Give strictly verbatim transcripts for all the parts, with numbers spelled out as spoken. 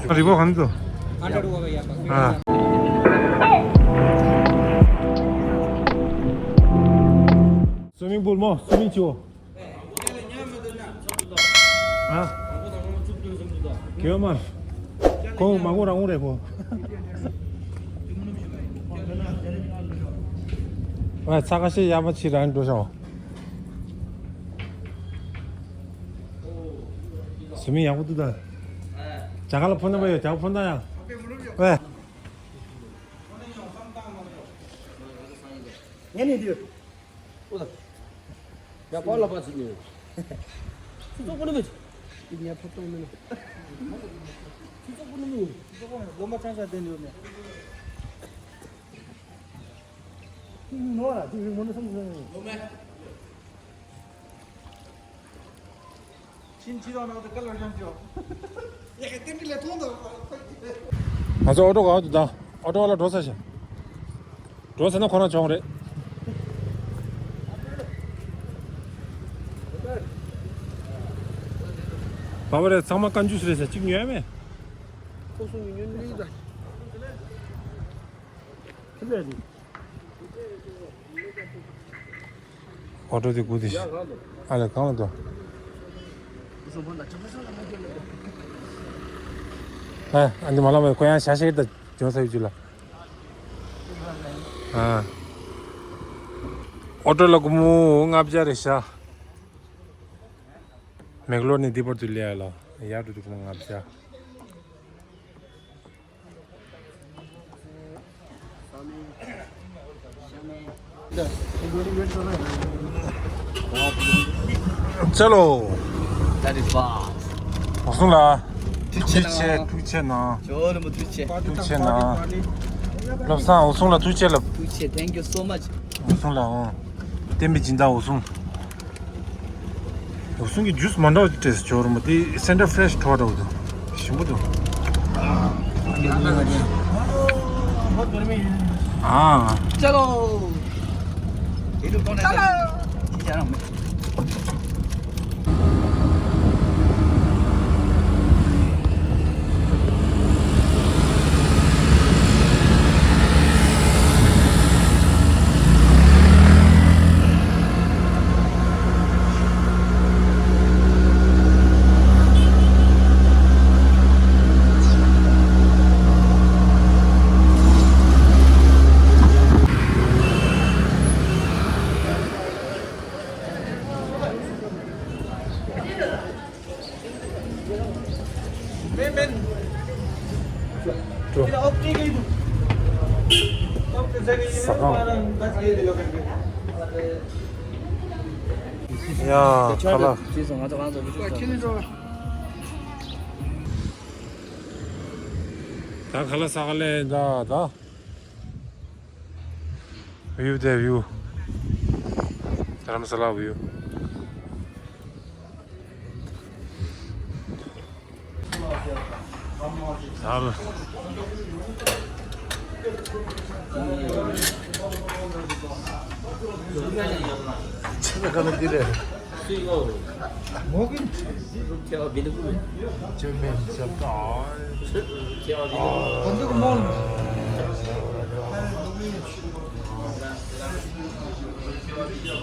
रिपोर्ट खाने तो। हंड्रेड हुआ भैया आपका। हाँ। स्विमिंग पूल में स्विमिंग छो। हाँ। क्यों मार? को मांगो रंगो रे को। वा, चाका से या मत छिरान दो सौ। स्विमिंग या को तो दा। चाका ला फोन ना भाई, चाका फोन ना या। वे। ཉན་ནས་འདུག་ཡ་པཱ་ལགས་པ་ཚོ་ནི། ཁྱི་ཚོགས་པོ་ནི་མི། ཁྱི་ཉ་ཕོ་ཏོང་མི་ནི། ཁྱི་ཚོགས་པོ་ནི་མི། ཁྱི་ཚོགས་པོ་ནི་སློབ་མ་ཆང་ས་བསྟན་ཡོད་ནས། ཁྱི་ནི་ནོར་ལ་ཁྱི་རིག་མོ་ནི་སོང་ཟིན། སློབ་མ། ཕྱིན་ཕྱིན་རོགས་གནང་དང་བཀའ་སློབ་སྦྱང་ཞུ། ཡ་གི་རྟེན་འབྲེལ་ལས་ཐོང་དང་། ང་ཚོ་ཨོ་ཊོ་ག་བ་འདུག་ད། ཨོ་ཊོ་བ་ལ་འགྲོ་ས་ཞིག་འགྲོ་ས་ན་ཁོ་རང་བྱུང་རེད། བ་བ་རེད། ཚང་མ་བཀའ་འགྱུར་ཞིག་རེད་ས་གཅིག་ཉོས་མེད། ཁོ་སོང་ཉོན་ནི་ད། ཁྱི་ལས་རེད། ཨོ་ཊོ་དེ་སྒུག་དེ་ཤི། ཨ་ལས་གང་ལ་འདུག་ཨ་ཨ་འདི་མ་ལ་མ་ཁོ་ཡང་ཤ་ཤེད་ད་འཇོན་ས་ཡོད་ཅུ་ལ། ཨ་ཨོ་ཊོ་ལ་སྒོར་མོ་ལྔ་བརྒྱ་རེད་ཤག་མེག་ལོར་ནས་འདི་བར་དུ་སླེབས་ཡ་ལ་ཡར་འགྲོ་དུས་སྒོར་མོ་ལྔ་བརྒྱ། चलो। འོ་སྲུང་ལགས། ཐུགས་རྗེ་ཆེ། ཐུགས་རྗེ་གནང་། ཇོ་རིན་པོ་ཐུགས་རྗེ་ཆེ། ཐུགས་རྗེ་གནང་། བློ་བཟང་འོ་སྲུང་ལགས་ཐུགས་རྗེ་ལགས། ཐུགས་རྗེ་ཆེ། Thank you so much། འོ་སྲུང་ལགས། འོ། བསྟན་པའི་སྦྱིན་བདག་འོ་སྲུང་། འོ་སྲུང་གི་ཇུས་མ་འདྲ་བ་ཅིག་སྤྲད་སོང་ཇོ་རིན་པོ། དེ་སེན་ཊར་ཕེ་རེ་ཤི་འཐུང་བ་འདྲ་བོ་འདུག་ཞིམ་པོ་འདུག་ཨ། ཅལ་ལོ། དེ་ལུགས་གཏོང་ནས་ཅལ་ལོ། ཅི་བྱ་རང་མེད། ཟ་ཁང་། ཡ། ཁ་ལག་ད་ཁ་ལག་ཟ་ག་ལེ་འདྲ་ད། བིའུ་དེ་བིའུ། རྡ་རམ་ས་ལ་བིའུ། ཡར། ཆེ་ན་ག་ན་འདི་རེད། ཅོ་མིན་ཅབ་ཏ།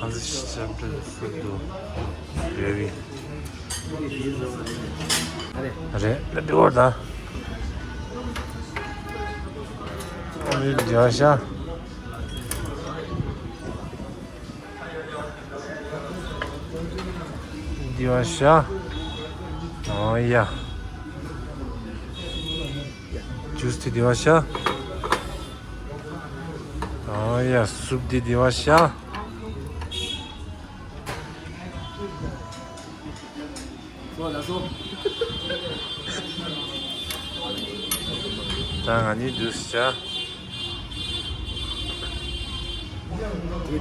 ཨ་ཙི་ཅབ་ཏ་ཧྥུ་ཏུ་རེ་བི། རེད་ལ་འདི་བར་ད། ཨ་མི་རྒྱ་ཤ། འདི་བ་ཤ། ཨོ་ཡ། ཇུས་དེ་འདི་བ་ཤ། ཨོ་ཡ། སུབ་དེ་འདི་བ་ཤ། ད་ང་གཉིས་ཇུས་བྱ། པི་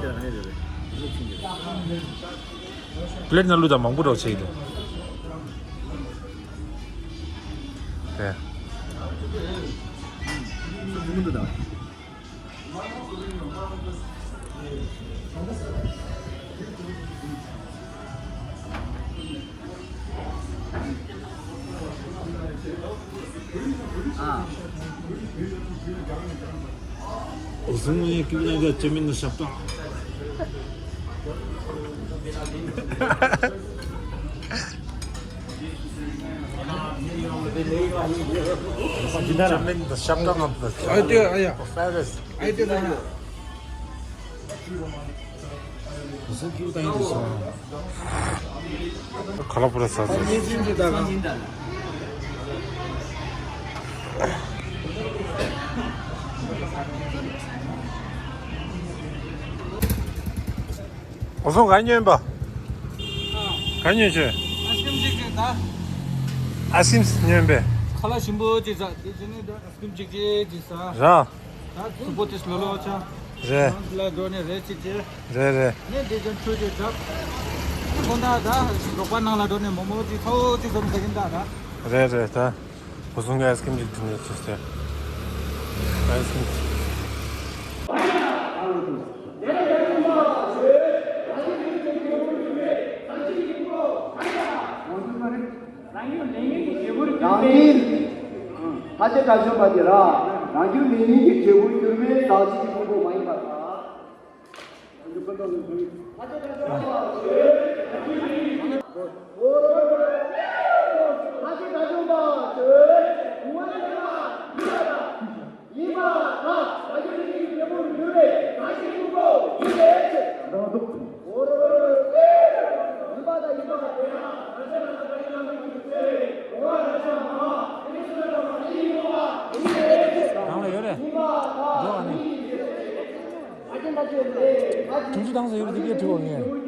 ལེཊ་ནང་བླུགས་དང་མང་པོ་འདྲ་བོ་བྱེད་ཀྱི་འདུག་དེ། ཨོ་སྲུང་ངའི་ཀུན་ལ་ག་ཅི་མིན་ན་ཞབས་ཏང་། ཅི་མིན་ན་ཞབས་ཏང་ང་ཨ་ཏི་ཨ་ཡ། ཨ་ཏི་ཨ་ཡ། ཁ་ལག་པུ་ར་ཟ་ཟ། ཨོ་སྲུང་ག་ཉོན་པ། ག་ཉོན་ཆེ། ཨ་སི་ཀིམ་ཅིག་ཅིག་ད། ཨ་སི་ཀིམ་ཉོན་པས། ཁ་ལག་ཞིམ་པོ་ཅིག་ཟ། དེ་ཅི་ནས་ད་ཨ་སི་ཀིམ་ཅིག་ཅིག་ཅིག་ཟ། ར། ད་སུ་པོ་ཏིས་ལོ་ལོ་ཆ། རེད། ལ་འགྲོ་ནས་རེད་ཅིག་ཅིག་རེད་རེད། ངས་འདི་ཅན་ཆུ་ཅིག་བརྒྱབ། དགོང་དག་ད་རོགས་པ་ནང་ལ་འགྲོ་ནས་མོག་མོག་ཅིག་ཚ་བོ་ཅིག་བཟོ་ནས་ཟ་གིན་ད་ད། རེད་རེད་ད། ཁོ་ཚོ་ངས་ཨའི་སི་ཀྲིམ་ཅིག་འཐུང་ནས་ཅིག་ཟེར། ཨའི་སི་ཀྲིམ་ཅིག་རང་ཉིད་ཕ་ཆེ་དགྲ་བཅོམ་པ་དེ་ར། རང་རྒྱུད་མེད་མིན་གྱི་འབྲས་བུར་གྱུར་པའི་ཟག་བཅས་ཀྱི་ཕུང་པོ་མ་ཡིན་པ་དང་། ནང་ལ་ཡོད་རེད། འགྲོ་བ་ནི། དུང་ཆུ་བཏང་ས་ཡོད་པ་དེ་སྐད་དྲི་བ་ངས།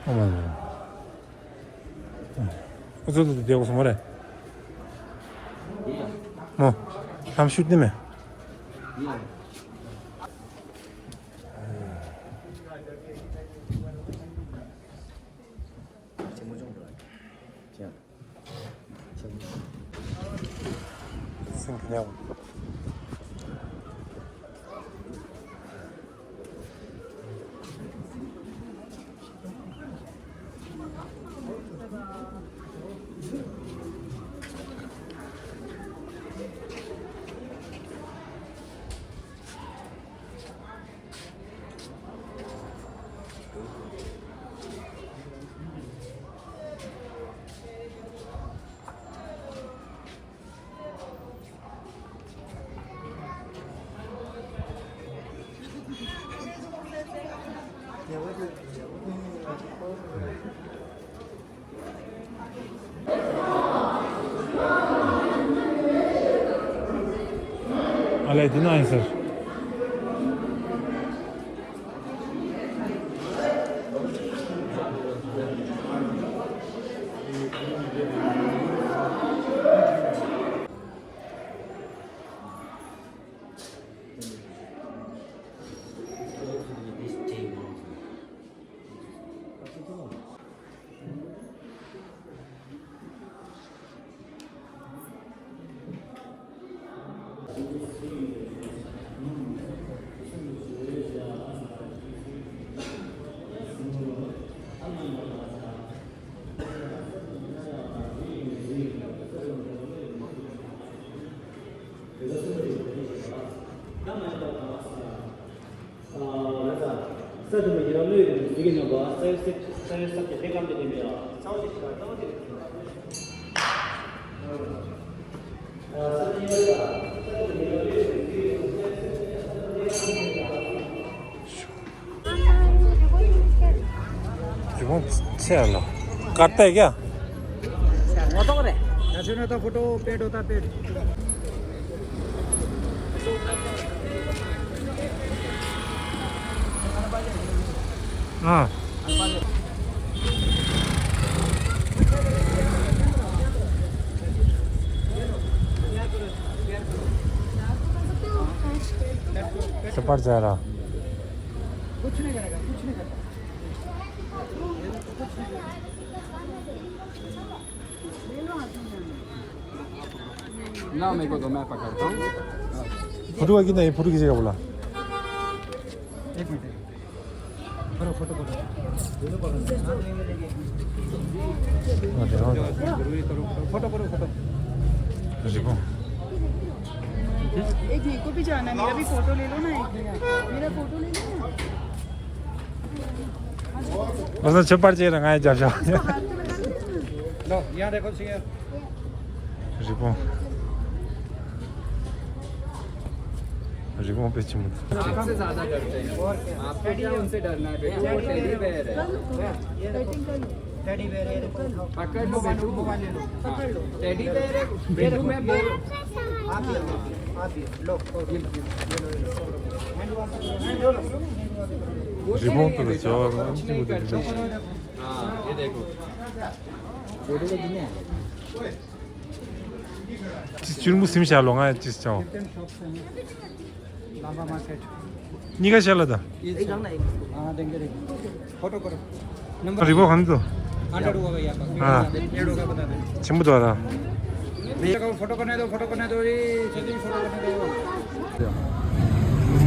ཨ་མ་ལོ། ཨུ་ཚུགས་ཚུགས་བསྡད་དགོས་སོང་མ་རེད། མོ། ལམ་ཤུགས་ནི་མེད། ཨ་ལས་འདི་ན་ཡིན་ཟེར། रिबन छे वाला। काटता है क्या? अच्छा, वो तो करे। जैसे ना तो फोटो पेट होता है, पेट। हाँ। छुपा जा रहा। ना, मेरे को दो, मैं पकड़ता हूँ। फोटो का कितना है? फोटो किसी का बोला? एक मिनट। करो, फोटो करो। हाँ, देखो। जरूरी करो, फोटो करो, फोटो। रिबन। एक मेरे को भी जाना है, मेरा भी फोटो ले लो ना एक भैया, मेरा फोटो ले लो ना। बस छुपा जा रहा है, जा, जा। लो, यहाँ देखो, सिंगर। रिबन। रिबन पे चिमट। आपसे ज्यादा डरते हैं। आपको क्या उनसे डरना है बेटा? वो टेडी बेयर है। टेडी बेयर है, देखो। पकड़ लो बेटू। हाँ। टेडी बेयर है बेटू, मैं बोल। आप ये लो, आप ये लो। ये लो, ये लो, ये लो। वो रिबन तो नहीं है, बेटा, कुछ नहीं करते। हाँ, ये देखो। ཅི་ཅུར་མོ་སིམ་བྱ་ལོ་ང་ཅི་ཅང་། लांबा मार्केट। གཉིས་ཀ་བཤད་ལ་ད། हाँ, देंगे, देंगे। फोटो करो। नंबर रिबन खाने तो। हंड्रेड हुआ भैया आपका। हाँ। डेढ़ होगा, बता दो। ཆེན་པོ་འདུག་ར། भैया को फोटो करने दो, फोटो करने दो, ये जल्दी फोटो करने दो।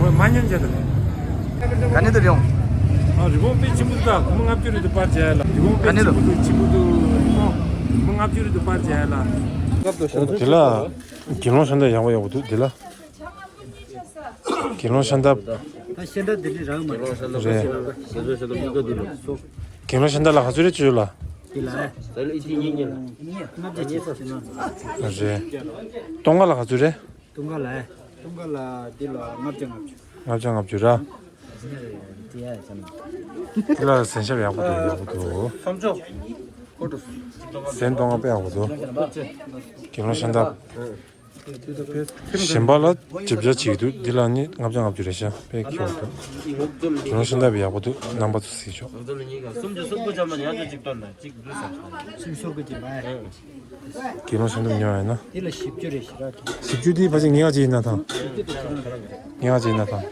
མ་ཉན་ཅེས་དང་། ག་ནས་དུ་རེད་ཡོང་། ཨ། རི་བོང་དཔེ་ཆེན་པོ་འདུག་སྐུ་ངོ་ལྔ་བཅུ་རེད་འདུག་པར་བྱས་ལ། རི་བོང་དཔེ་ག་ནས་ཆེན་པོ་འདུག་ཆེན་པོ་འདུག་རི་བོང་སྐུ་ངོ་ལྔ་བཅུ་རེད་འདུག་པར་བྱས་ལ། དེ་ལ་དགེ་སློང་ཤ་འདབ་ཡག་པོ་ཡག་པོ་འདུག་དེ་ལ། དགེ་སློང་ཤ་འདབ། ད་ཤ་འདབ་དེ་ནི་རག་མ་རེད། དགེ་སློང་ཤ་འདབ་ལ་ག་ཚོད་རེད་ཅོ་ལ། དེ་ལ། ལྔ་བརྒྱ་ཅིག་ཅིག་ན། རེད། སྟོང་ཁ་ལ་ག་ཚོད་རེད། ཏུང་ག་ལ། ཏུང་ག་ལ་འདི་ལ་ལྔ་བརྒྱ་ལྔ་བཅུ། ལྔ་བརྒྱ་ལྔ་བཅུ་ར། འདི་ལ་གཟན་ཤ་ཡག་པོ་འདུག་ཡག་པོ་འདུག་བསམ་ཚོགས། གཟན་སྟོང་ང་དཔེ་ཡག་པོ་འདུག་དགེ་སློང་ཤ་འདབ། གཞན་པ་ལ་ཇི་བྱ་བྱེད་ཀྱི་འདུག་འདི་ལ་ནི་ལྔ་བརྒྱ་ལྔ་བཅུ་རེད་ཤག་དཔེ་ཁྱོག་འདུག་དགེ་སློང་ཤ་འདབ་ཡག་པོ་འདུག་རྣམ་པ་ཚོ་གཟིགས་ཤོག་དགེ་སློང་ཤ་འདབ་ཉོ་བ་ཡིན་ན། དེ་ལ་བཞི་བཅུ་རེད་ཞེ་དྲག་གི། བཞི་བཅུ་དེ་ཕལ་ཆེར་ཉེ་བ་ཅིག་ཡིན་ན་ཐང་། ཉེ་བ་ཅིག་ཡིན་ན་ཐང་།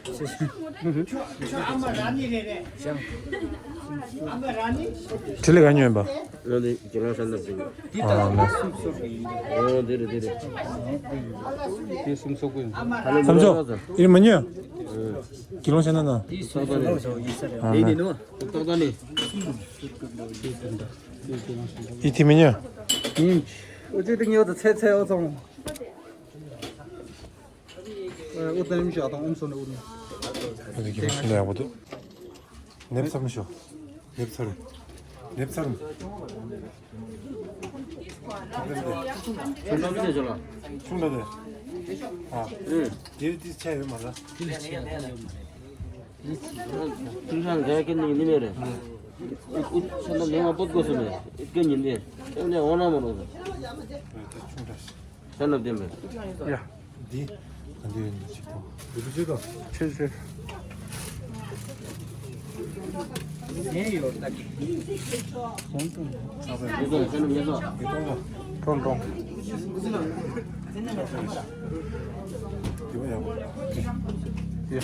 དེ་ལས་ག་ཉོས་པ། ང་ནི་དགེ་སློང་ཤ་འདབ་ཅིག་ཨ་ནི། ཨོ་དེ་རེད་དེ་རེད། དེ་སུམ་སོ་ཀུན། བསམ་ཚོགས་ཨེ་མ་ཉོས། དགེ་སློང་ཤ་འདབ་ན། ཨ་ནི། ཏག་ཏག་ནི། ཡི་ཐི་མི་ཉོ། ཨུ་ཅི་ཏིང་ཡོད་ཚེ་ཚེ་ཨོ་ཚོང་། ཨུ་ཏན་ཞག་དང་ཨུམ་སོ་ནི་ཨུ་ནི། ཨུ་ཏི་གི་མ་ཤི་ན་ཡག་པོ་འདུག་ནེབ་ཚར་མི་ཤོ། ནེབ་ཚར། ནེབ་ཚར། ཆུང་ལ་དེ། ཨ། ཨུ། དེ་དེ་ཆ་ཡོད་མ་རེད། ཁྱིམ་ཚང་འགའ་སྐད་ནི་ནི་མེད་རེད། ཨུ་ཨུ་ཚ་ན་ལེང་བ་པོད་དགོས་སུ་མེད། ཨུ་སྐད་ཉིན་ནི་ཨེ་ནས་འོ་ན་མ་རོ། ཚ་ན་བདེན་མེད། ཡ། འདི། ཨ་འདི་ཡོད་ནི་ཅིག་ཐོག་འདི་ཅིག་ཐོག་ཆེ་ཆེ། ཡིན་ཡོད་ད་གི། ཡིན་ཡོད་ཚ་ན་མེད་ཚོ། ཀྲོང་ཀྲོང་། འདི་བ་ཡག་པོ། ཡ།